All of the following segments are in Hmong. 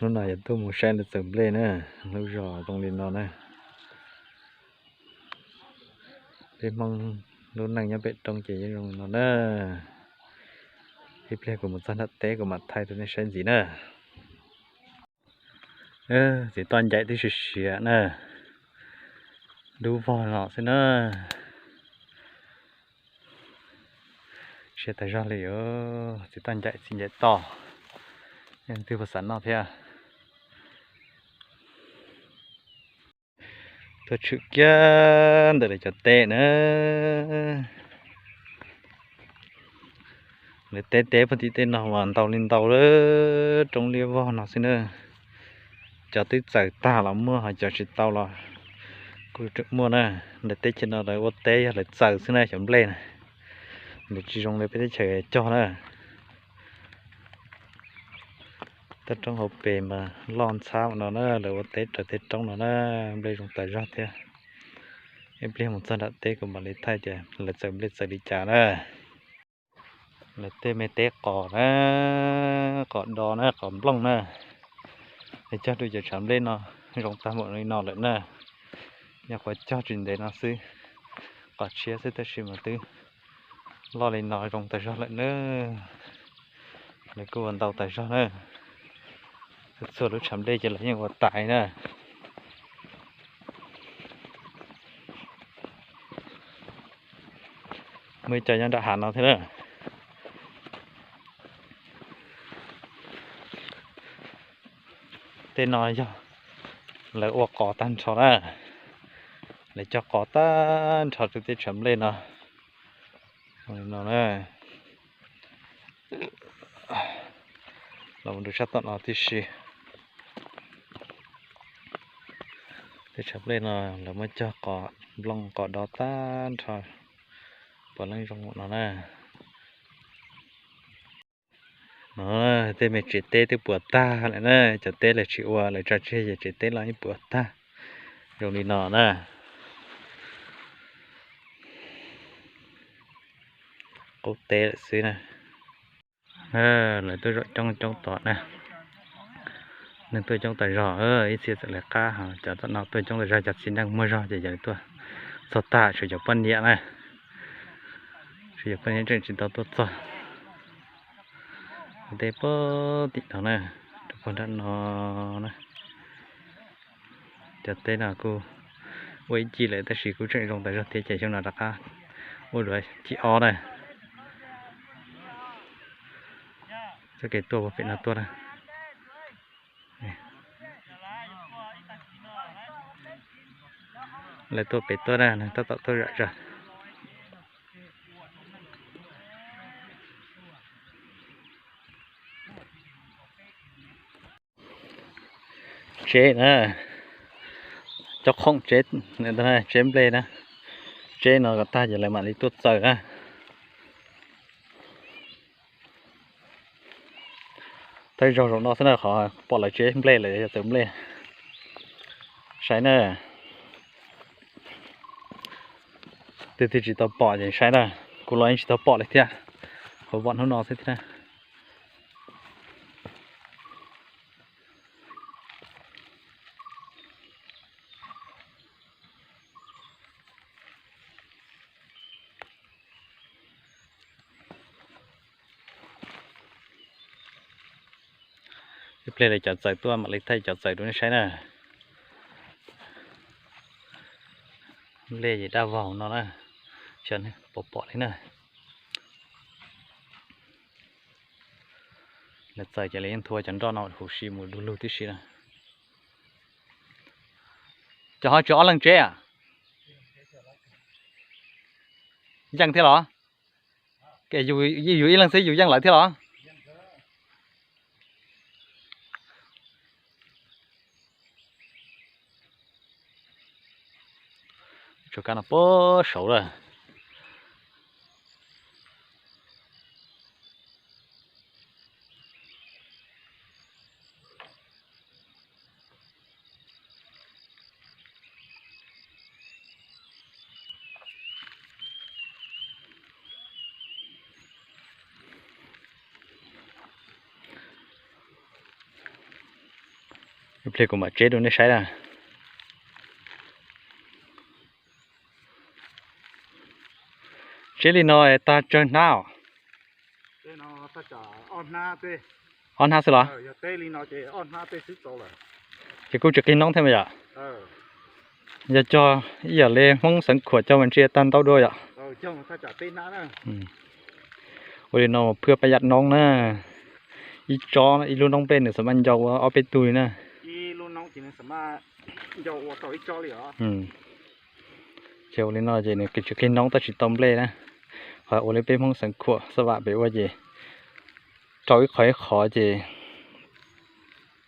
Hnub no yuav tuaj mus saib lawv txawm nplej na, lub zos zoo li no na. Peb Hmoob lub neej nyob pem roob ces yeej zoo li no na. Ib pliag kuv mus txog nram teb kuv mam thaij rau nej saib ntxiv na. Txiv toj ncaim twb siav siav na, dub vog no xwb na. Siav tas zog li os, txiv toj ncaim txiv ncaim toj, leej twg puas xav noj thiab. Tuaj tshwm kiag ntawm lawv cov teb na. Lawv teb teb puag tim tej no mas ntau li ntau lawm, roob liab vog no xwb na. Cov twb txaws tag los muaj, ho cov tsis tau los kuj tseem muaj na. Lawv teb chaws no lawv ua teb yog lawv txaws xwb na, cov nplej na. Lawv tsis zoo li peb teb chaws cog na. Toj roob hauv pes mas loj ntxhab no na, lawv ua teb raws tej roob no na, nplej zoo tas zog thiab. Ib pliag mus txog nram teb kuv mam li thaij tias lawv txaws nplej txaws li cas na. Lawv tej me teb qos na, qos do na, qos nplooj na. Lawv cog rau cov tshav nplej no zoo tag npaum li no lawm na. Nyuam qhuav cog tsis ntev no xwb, qos tshiab xwb tab sis mas twb loj li no zoo tas zog lawm na. Lawv kuj ua ntau tas zog na. Txhua lub tshav nplej ces lawv yeej ua tas na. Muaj ib co nyob nram hav no thiab na. Tej no yog lawv ua qos tag nrho na. Lawv cog qos tag nrho rau tej tshav nplej no. No na. Los mus rau sab tom no tib si. Tej tshav nplej no lawv muab cog qos nplooj qos do tag nrho, puav leej zoo no na. No, tej me tsev teb twb puas tag lawm na, cov teb lawv tsis ua lawv tso tseg ces tsev teb los yeej puas tag zoo li no na. Qub teb lawm xwb na. Lawv tuaj zaum coob coob tom na. Neeg tuaj coob tas zog, ib txhia txawm lawv qab, cov tom no tuaj coob tas zog, cov txiv neej muaj zog ces yog lawv tuaj txog tag, tshuav cov poj niam na. Tshuav cov poj niam tseem tsis tau tuaj txog. Teb puag tim no na, rau puag nram no na. Cov teb no kuj ua ib cig lawm tab sis kuj tseem zoo tas zog thiab ces xyoo no rov qab ua dua cig ob na. Txoj kev tuaj puag pem no tuaj na. Lawv tuaj pem tuaj na, tab tom tuaj zom zaws. Tseb na, cov khoom tseb, tseb nplej na. Tseb no kom tag ces lawv mam li tuaj txaws na. Thawj zaug zaum no xwb na, qhov pom lawv tseb nplej lawm yog txaws nplej. Saib na, twb twb tsis tau pom ces saib na, kuv los yeej tsis tau pom li thiab. Qhov pom hnub no xwb thiab na. Ib pliag lawv cov txaws tuaj mam li thaij cov txaws rau nej saib na. Nplej ces daj vog no na, xyov nej puas pom li na. Lawv txaws ces lawv yeej nthua cov nroj no huv si mus du lug tib si na. Cov ho tsis ob leeg tseb a? Yeej thiab los? Yus ib leeg xwb yus yeej lawv thiab los? Tsuas kab no puag saud lawm. Ib pliag kuv mam tseb rau nej saib na. Tseb li no tag tsawg hnab os? Ob hnab xwb los? Ces kuj tsis qig noob thiab mas yom? Yog cog ib yam li Hmoob Xeev Khuam cog mas ntshe tag ntau dua yom? Ua li no phwj pab yam noob na, ib tsob ib lub noob nplej nws xam maj nco ua ob peb tug li na. Ces ua li no ces nws tsis qig noob tab sis tau nplej na. Qhov ua li peb Hmoob Xeev Khuam xab vam pem ua ces rau ib qho ib qho ces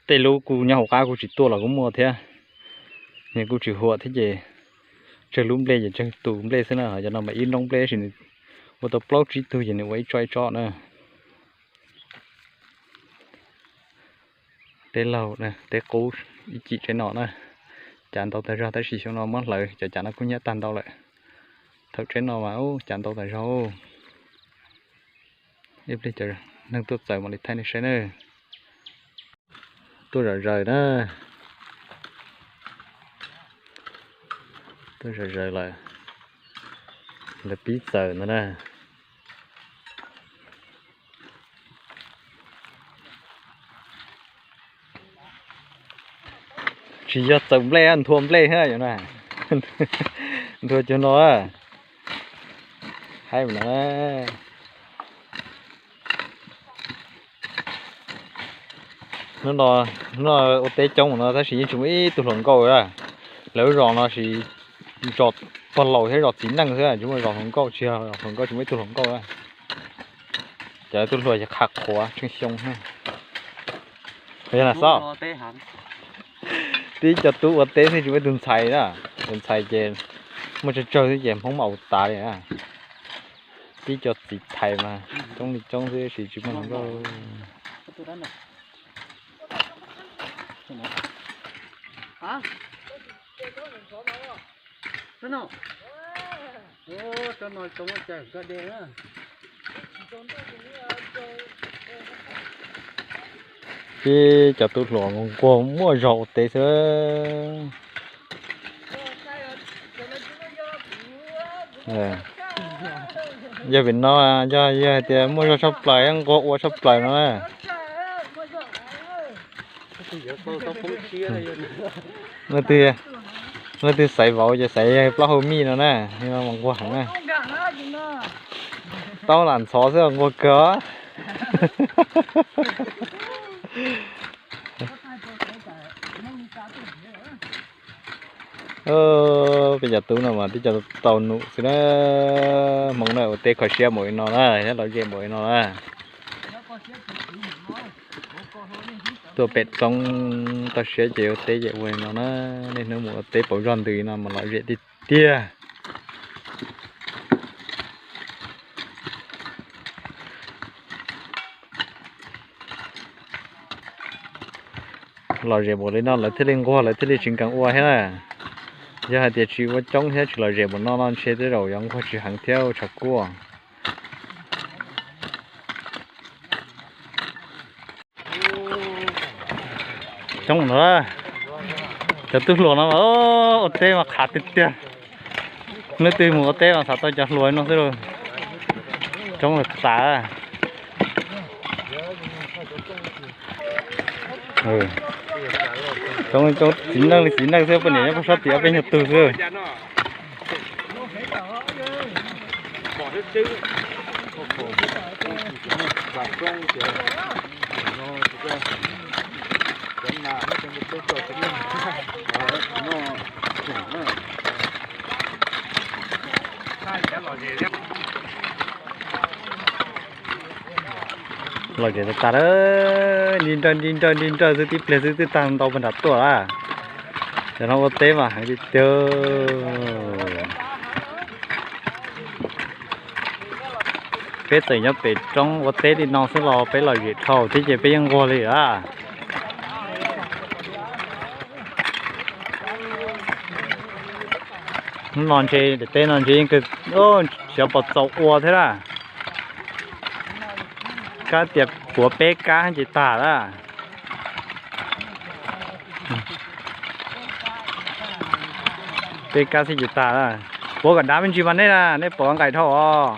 tej lub kuj nyob hauv qab kuj tsis tuaj los kuj muaj thiab. Nws kuj tsis huam thiab ces tsawg lub nplej ces tsawg tus nplej xwb na. Cov no mas ib noob nplej tab sis nws ua tau plaub tsib tug ces nws ua ib tsob ib tsob na. Teb laug, teb qub ib cim tsev no na, cav ntau tag zog tab sis xyoo no muab hlawv cov cav no kuj nyiab tag ntau lawm. Thaum tsev no mas cav ntau tag zog. Ib pliag cov neeg tuaj txawm mam li thaij nej saib na. Tuaj zom zaws na. Tuaj zom zaws lawm. Lawv pib txawm ntawd na. Tsis yog txawm nplej, nthua nplej thiab na. Nthua cov no. Haib no. Hnub no ua teb coob no tab sis yeej tsis muaj ib tug hluas nkauj. Lawv lub zos no sis zos pog laus thiab zos txiv neej xwb tsis muaj zos hluas nkauj, tsis yog zos hluas nkauj tsis muaj ib tug hluas nkauj. Cov tub hluas ces qha qhuav tsheej xyoo. Qhov yog na xob, tib co tub ua teb xwb tsis muaj ib tug ntxhais na. Tus ntxhais ces muaj tsawg tsawg xwb ces Hmoob mas ua tas li na. Tib co txiv thais mas coob li coob xwb sis tsis muaj hluas nkauj. Tib cov tub hluas nquag muaj zog ua teb xwb. Yog pem no, yog, yog hais tias muaj zog tshaj plaws nquag ua tshaj plaws no na. Leej twg xaiv vauv ces xaiv plaub hau mij no na, mas nquag heev na. Taub lam ntxhov xwb nquag kawg. Peb cov tub no mas tib co tau num xwb na. Hmoob na ua teb kho siab npaum li no na, thiab lom zem npaum li no na. Tuaj pem roob toj siab ces ua teb ces ua li no na. Niaj hnub mus ua teb pauv zog ntws li no mas lom zem tiag tiag. Lom zem npaum li no lawv thiaj li nquag lawv thiaj li tsis nkees ua thiab na. Yog hais tias tsis ua coob thiab tsis lom zem npaum no no ntshe tej zaum yuav nquag tsis heev thiab ua tshav kub. Coob no, cov tub hluas no ua teb mas qhav tiag tiag. Leej twg mus ua teb mas xav tau cov hluas no xwb lauj. Coob lawm tas. Coob, coob txiv neej li txiv neej xwb, poj niam nyob puag sab tid ob peb nyuag tug xwb. Lom zem tas tas, nti nrawj nti nrawj nti nrawj xwb, tib pliag xwb twb tag ntau puag nram tuaj lawm. Cov no ua teb mas heev tiag tiag. Peb txawm nyob pem roob ua teb li no xwb los peb lom zem dhau thiab ces peb yeej nquag li lawm. Hnub no ntshe daim teb no ntshe yeej kawg, xyov puas txaus ua thiab lawm. Kab tias puav peb kab ces tag lawm. Peb kab xij cus tag lawm. Puav kom dav me ntsis mas nej na, nej pom nqaim dhau os.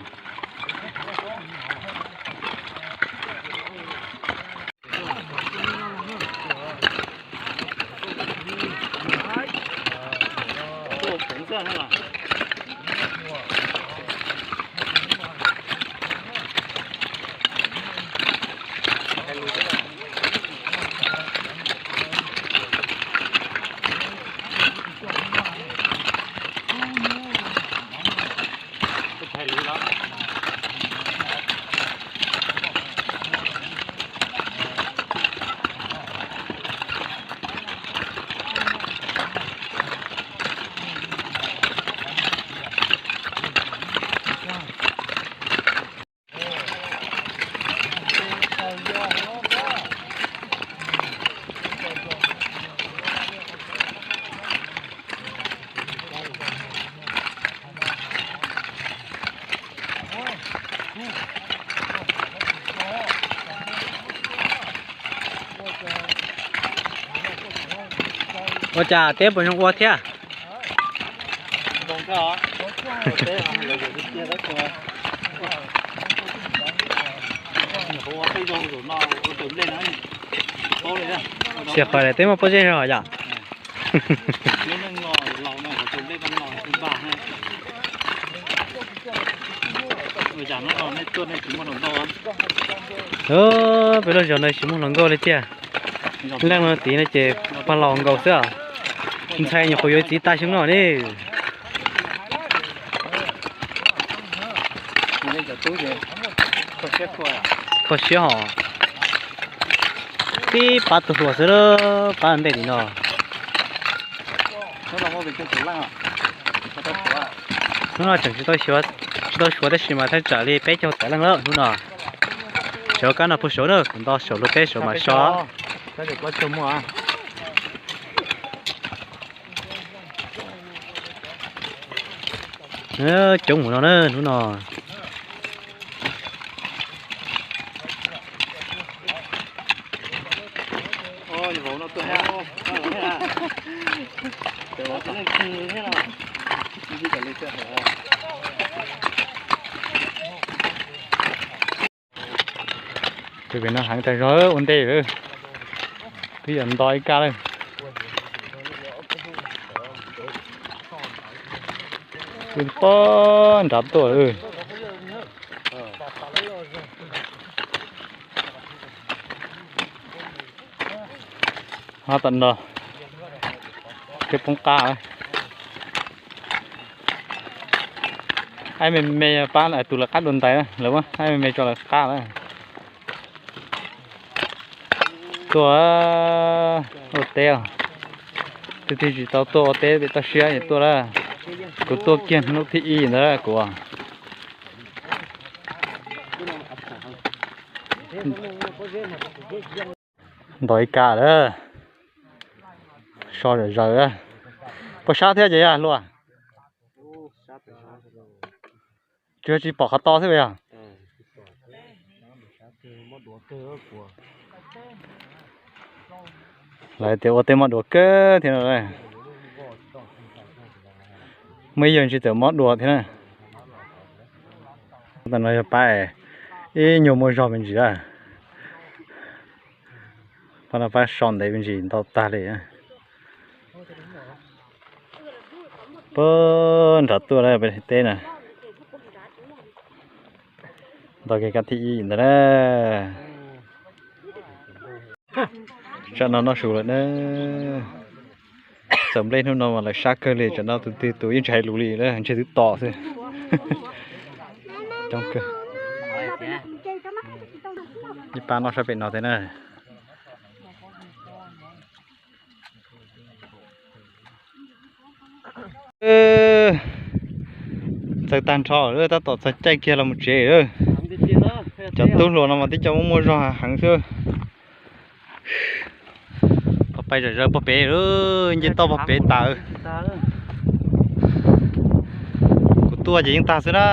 Ua cas teb puas zoo ua thiab? Xiam qhov teb muaj pob zeb zog yom. Peb lub zos no tsis muaj hluas nkauj li tiag. Leej no tid no ces pog laus nkaus xwb os. Ntxhais nyuam qhuav yuav txiv tag xyoo no ne. Kho siab hos. Tib pab tus hluas xwb, pab ntej tim no. Hnub no tseem tsis tau, tsis tau suav tab sis mas thaj tsam li peb caug tawm leej lawm hnub no. Tseem ua kab no puag saud na, kuv nto saum luag teb saum mas so. Coob mus no na hnub no. Tus pem no heev tag zog ua ntej lawm. Twb yog nto ib kab lawm. Twb poob nrad tuaj lawm. Ho tom no twb poob qab lawm. Aib me me pab tus lawv qab dua ntais, lawv muab aib me me tso lawv qab lawm. Tuaj ua teb, tus twg tsis tau tuaj ua teb pem toj siab es tuaj lawm. Kuv tuaj kiag hnub thib ib ntawd kuv. Nto ib kab lawm. So zom zaws. Puas sab thiab ces yog luaj? Tsuas tsis pom qhov to xwb yog. Lawv tias ua teb mob duav kawg thiab no. Muaj ib yawg ntsis txawm mob duav thiab na. Tam no yog pab ib nyuag muaj zog me ntsis lawm. Pab no pab so ntev me ntsis ntau tag li. Puag nrad tuaj lawm peb teb na. Nto kiag kab thib ib ntawd na. Tsam no noj su lawm na. Txawm nplej hnub no mas lawv sab kawg li, tsam no tus twg tus yeej tsis hais lus li, ntshe twb tom xwb. Coob kawg. Ib pab noj sab pem no thiab na. Txawv tag nrho lawm, tab tom txog caij kiag los mus tsev lawm. Cov tub hluas no mas tib co muaj muaj zog heev xwb. Pog pais zom zaws pog pem lawm, nce toj pog pem tas. Kuv tuaj ces yeej tag xwb na.